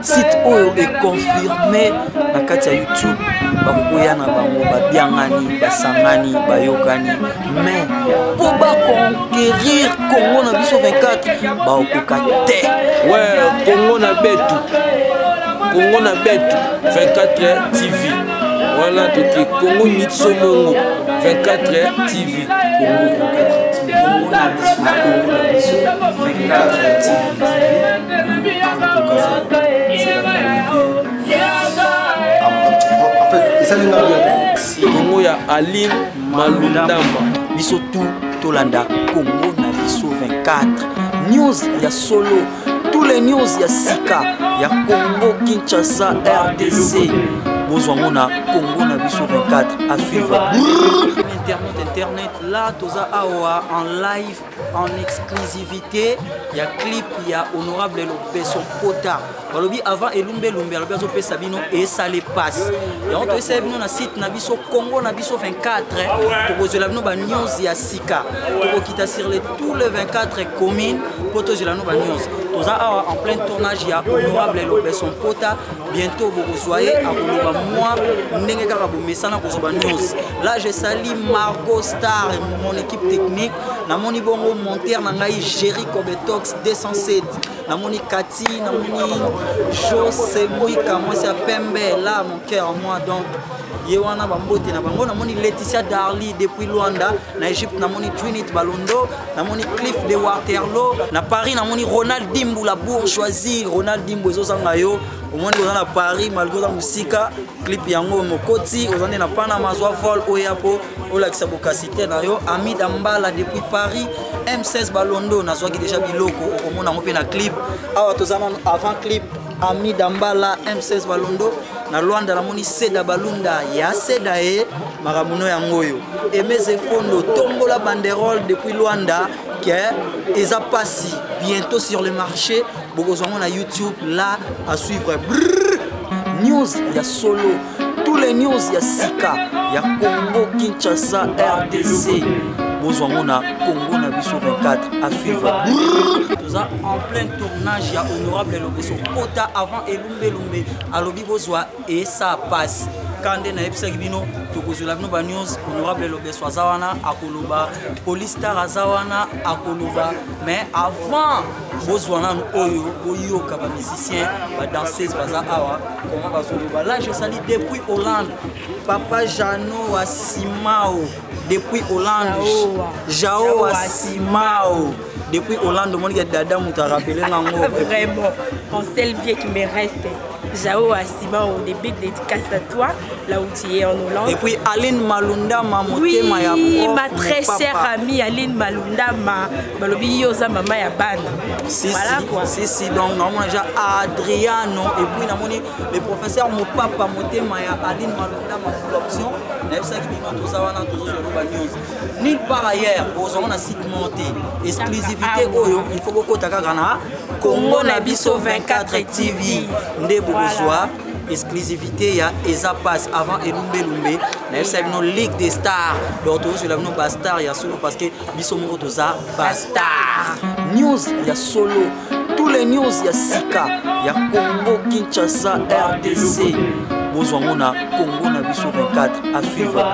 Site oyo econfirme na kati ya YouTube, bakokoya na bango, babiangani, basangani, bayokani, mais mpo baconquérir Congo na biso 24 bakokoka te. Ouais, Congo na betu, Congo na betu 24 TV wana toke Congo Nitsomongo 24 TV, Congo 24 TV, Congo na biso, Congo na biso 24 TV. Congo ya Aline Malundamba. Biso tout tolanda Congo na biso 24 news ya solo, tous les news ya sika ya Congo Kinshasa RDC, bozwa ngo na Congo na biso 24. À suivre. Internet, internet, là toza awa en live, en exclusivité ya clip ya honorable Lobeso Pota. Balobi avant elumbe lumbe, alobi azopesa bino esale passe yango, toyesala bino na site na biso Congo na biso 24. Tokozwela bino ba news ya sika, tokokita sur les tous les 24 communes mpo tozwela bino ba news. Toza awa en plein tournage ya honorable Lobeso Pota. Bientôt bokozwa ye, akoloba mwa ndenge kaka bomesana kozwa ba news. Là je salue Margot Star, mon équipe technique. Namoni bongo monteur na ngai Jerry Kobetox 207, namoni Kati, namoni Jose Mwika, mwasi ya pembe là, mon cœur moi. Donc ye wana bambote na bango. Namoni Laetitia Darly depuis Luanda na Egypte, namoni Twinit Balondo, namoni Cliff de Waterloo na Paris, namoni Ronald Dimbu, la bourgeoisie. Ronald Dimbu, ezozanga yo, omoni oza na Paris malgré oza mosika. Clip yango mokoti, oza nde na Panama, zwa vol oya mpo olakisa bokasite na yo. Amida Mbala depuis Paris, M16 Balondo, nazwaki déjà biloko, okomona yango mpe na clip. Awa toza nano avant clip. Amida Mbala, M16 Balondo na Luanda, namoni Seda Balunda ya Seda ye makambo no yango oyo. Emeze Fondo tombola banderole depuis Luanda ke eza pasi, bientôt sur le marché, bokozwa yango na YouTube. Là à suivre. Brrr. News ya solo, tous les news ya sika ya Congo Kinshasa RDC, bozwa yango na Congo na biso 24. À suivre. Toza en plein tournage ya honorable Lobeso Pota avant elumbe lumbe, alobi bozwa esa passe ka nde nayebisaki bino, tokozwela bino ba news. Honorable Lobeso aza wana akoloba, Police Star aza wana akoloba, mais avant bozwa nanu oyo, boyoka ba musicien, ba danseuse baza awa, comment bazoloba. Là je salue depuis Hollande papa Jano wa Simao depuis Hollande, Jao wa Simao depuis Hollande. Omoniki dada moto arapele ngango. Vraiment, en seul vie qui me reste, Jao Asimao, des big dédicaces à toi, là où tu es en Hollande. Et puis Aline Malundama, motema oui, ya prof, ma très mon papa. Chère amie Aline Malundama, balobi yoza mama ya bana. Si, voilà si, quoi. Si, si, donc normalement déjà Adriano et puis namoni le professeur Mopapa, motema ya Aline Malundama, full option. Nayebisaki bino toza wana, tozozwa ba news nulle part ailleurs, bozwa na site monté, exclusivité oyo il faut bokota kaka na Congo na biso 24 TV nde bokozwa exclusivité ya eza passe avant elumbe lumbe. Nayebisa bino Ligue des Stars, donc tozozwela bino ba star ya solo parce que biso moko toza ba star. News ya solo, tous les news ya sika ya Congo Kinshasa RDC, bozwa yango na Congo na biso 24. À suivre.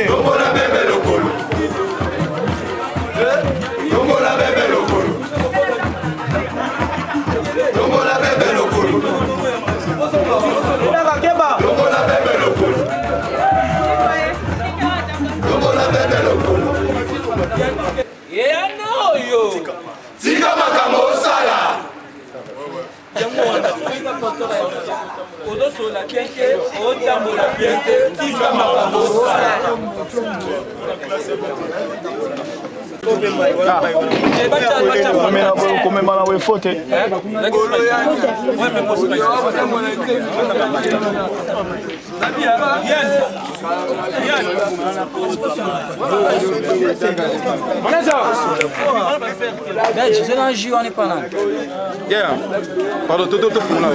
Tombola bebe lokolo. Tombola bebe lokolo. Tombola bebe lokolo. Tombola bebe lokolo. Tombola bebe lokolo. Eyano oyo. Tika makambo osala. Yango wana ozosola bien te, otambola bien te, tika makambo osala. Komema na wefo te. Yeah. Pardon, tout tout fungula.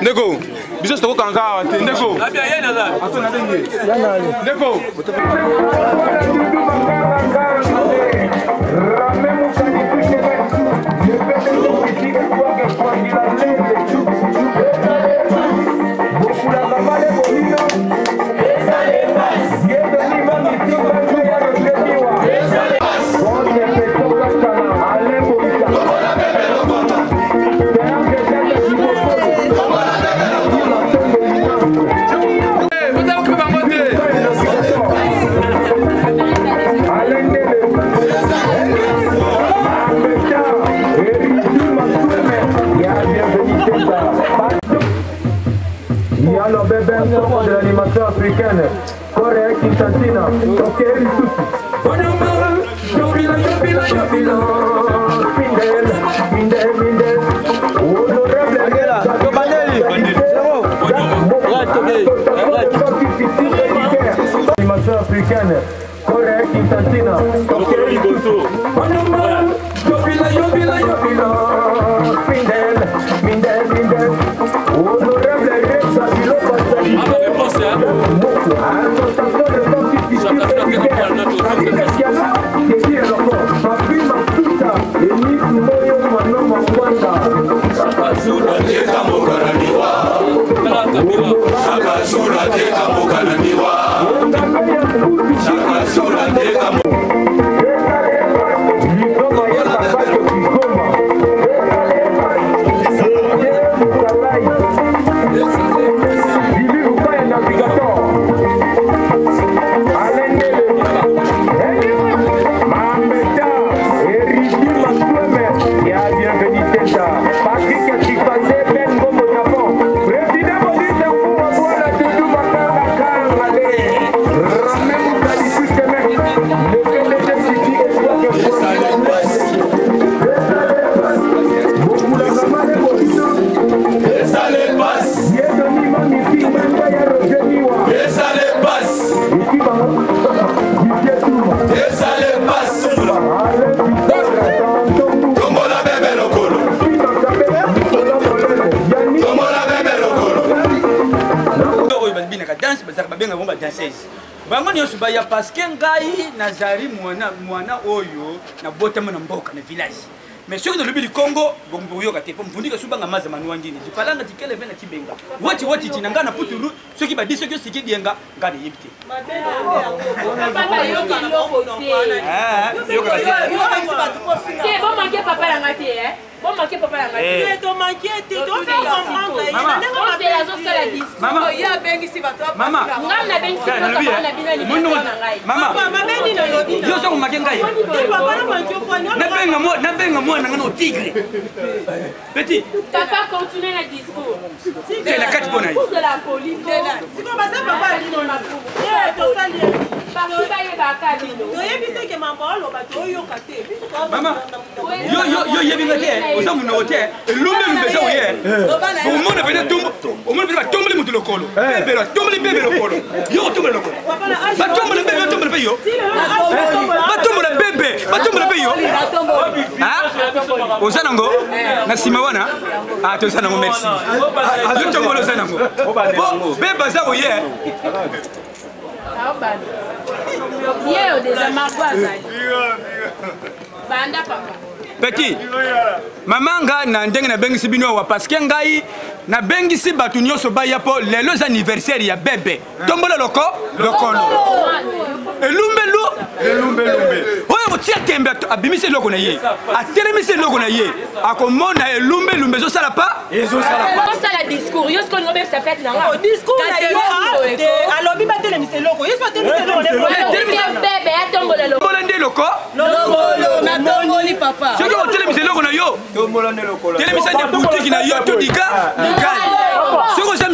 Ndeko, biso tokokanga awa te ndeko. Ndeko. De l'animation africaine, Corée, Kinshasa, Tokyo, Animation africaine, Corée, Kinshasa, Tokyo, Bango nyonso baya parce que ngai nazali mwana mwana oyo nabotama na mboka na village. Mais soki nalobi likongo boyoka te po mvundika su banga maza manuwa ndini difalanga tikele ve na kibenga wati wati tina ngai na putulu soki badi soki osiki dienga ngai nayebi te. Te bo manquer papa yanga te eh. Bon manquer papa yanga te. To manquer te to faire comprendre ye. Maman, c'est la zone la discours. Maman, ya bengisi bato. Maman, ngam na bengisi papa na bino ni na ngai. Maman, mama ni na lobi. Yo so manquer ngai. Te papa na manquer po na benga mo na benga mo na ngano tigre. Petit. Papa continue la discours. C'est la carte bonne. De la police. Siko ba sa papa bino na. Eh to sali. Partout ba yeba ka bino. Toyebi se ke mambo aloba toyoka te. Maman, yo yo yo yebi ngate. Oza munoko te elumbe lumbe oye omona pene tumbo omona pene batomboli motu lokolo bebe batomboli bebe lokolo yo otombola lokolo batombola bebe batombola mpe yo batombola bebe batombola mpe yo oza nango na nsima wana toza nango merci azotombola oza nango po bebe aza koye ye deja margo azali banda papa. Petit, maman nga na ndenge na bengisi bino awa parce que ngai na bengisi bato nyonso baya po lelo eza anniversaire ya bebe. Tombola loko lokolo. Elumbelu elumbelumbe. Oyo kotia tembe abimisi eloko na ye. Atelemisi eloko na ye. Akomona elumbelumbe ezosala pa? Ezosala pa. Osala discours, yo sikoyo obebisa fête na nga. Discours na yo alobi batelemisa eloko. Yesu atelemisa eloko. Bebe atombola lokolo. Tombola nde loko? Lokolo na tomboli papa. Soki otelemisa eloko na yo. Tombola nde lokolo. Telemisa nde boutique na yo to dika. Dikali. Soki oza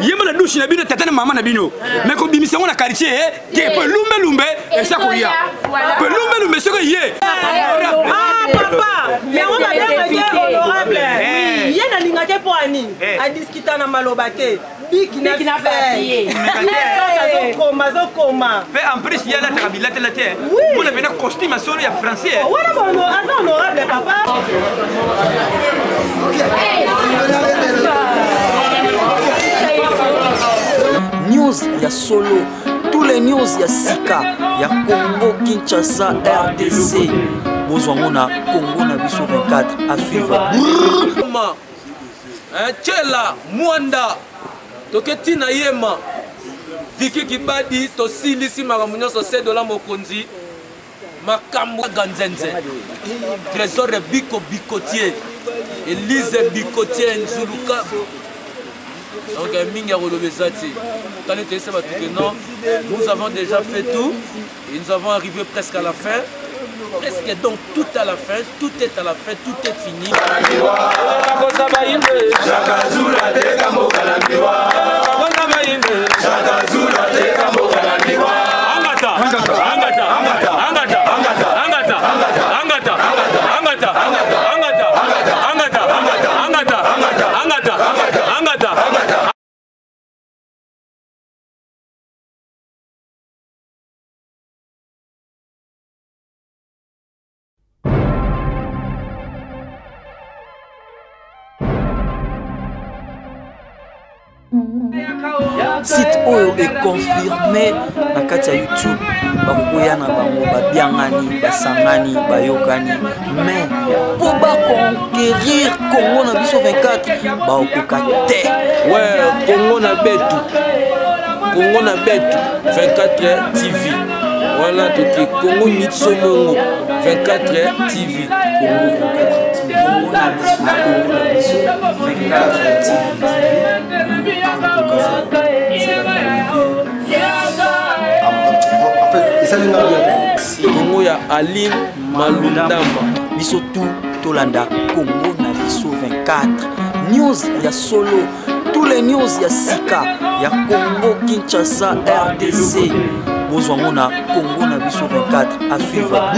yemba na douche na bino tata na mama na bino mais kobimisa yango na quartier eh, te po lumbelumbe eza koya po lumbelumbe soki ye ah, papa yango babengaki honorable eh. ye nalinga te mpo ani eh. adiskita na maloba te biki na papier azokoma azokoma mpe en plus ye alataka bilatela te mpona mpena costume ya solo ya français wana bono aza honorable papa. News ya solo, tous les news ya sika ya Congo Kinshasa RDC. Bozwa ngo na Congo na biso 24 à suivre. Tchela Mwanda toke ntina yema Viki Kibadi tosilisi makambo nyonso sedola mokonzi makambo ganzenze Trésor Biko Bikotier Elise Bikotier Nzuluka donc mingi ya koloba eza te tani toyesa bato ke non, nous avons déjà fait tout et nous avons arrivé presque à la fin, presque donc tout à la fin, tout est à la fin, tout est fini. Angata, Angata, Angata, Angata, Angata, Angata, Angata, Angata, Angata, Angata, Angata, Angata, Angata. Site oyo econfirme na kati ya YouTube, bakokoya na bango, babiangani, basangani, bayokani, mais mpo baconquérir Congo na biso 24 bakokoka te. Ouais, Congo na betu, Congo na betu 24 TV wana toke Congo Nitsomongo 24 TV. Congo 24 TV, Congo na biso, Congo na biso 24 TV. Congo ya Aline Malundamba. Biso tout tolanda Congo na biso 24 news ya solo, tous les news ya sika ya Congo Kinshasa RDC. Bozwa ngo na Congo na biso 24 à suivre.